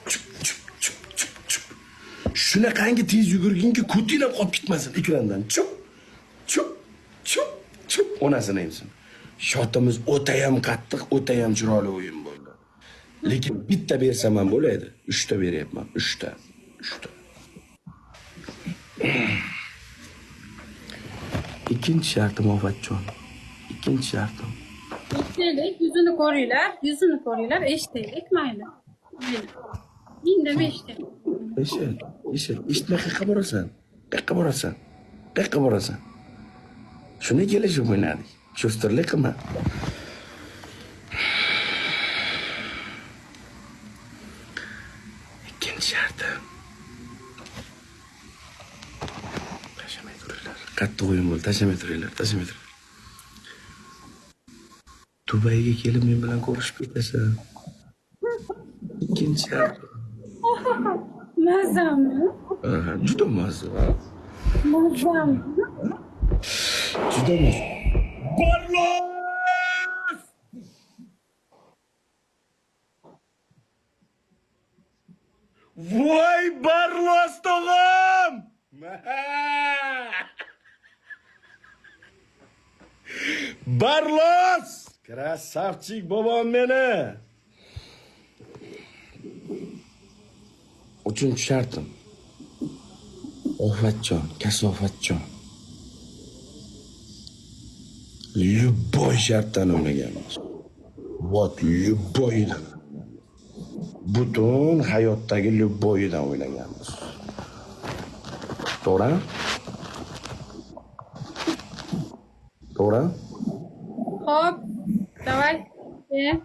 Chup chup chup chup chup. Shunaqangi tez yugurginki, ko'tinglar qolib ketmasin ekrandan. Chup chup chup chup. Onasini emsin. Shotimiz o'tayam qattiq, o'tayam chiroyli o'yin bo'ldi. Lekin bitta bersam ham bo'ladi. 3 ta beryapman, 3 ta. 3 ta. Ikkinchi shartim, Ofatjon. Ikkinchi shartim. Eshitaylik, yuzini ko'ringlar, yuzini ko'ringlar, eshitaylik, mayli. Mayli. Indamay eshitaylik. Eshit, eshit. Eshitmay qayerqa borasan? Qayerqa borasan? Qayerqa borasan? Shuni kelishib o'ynadik. Cho'stirlik qilma. Ikkinchi shartim. Tashlamay turinglar. Qattiq o'yin bo'ldi. Tashlamay turinglar, tashlamay turinglar. Dubayga kelib men bilan ko'rishib ketasan. Ikkinchi shartim. Mazami? Aha, juda mazza. Mazami? Juda mazza. Barlos! Voy Barlos tog'am! Barlos! Красавчик bobom meni. Uchinchi shartim. Ofatjon, kasofatjon. Любой shartdan o'ynaganmiz. Вот любой dan. Butun hayotdagi любой dan o'ynaganmiz. To'g'ri? To'g'ri? Xo'p, давай. E,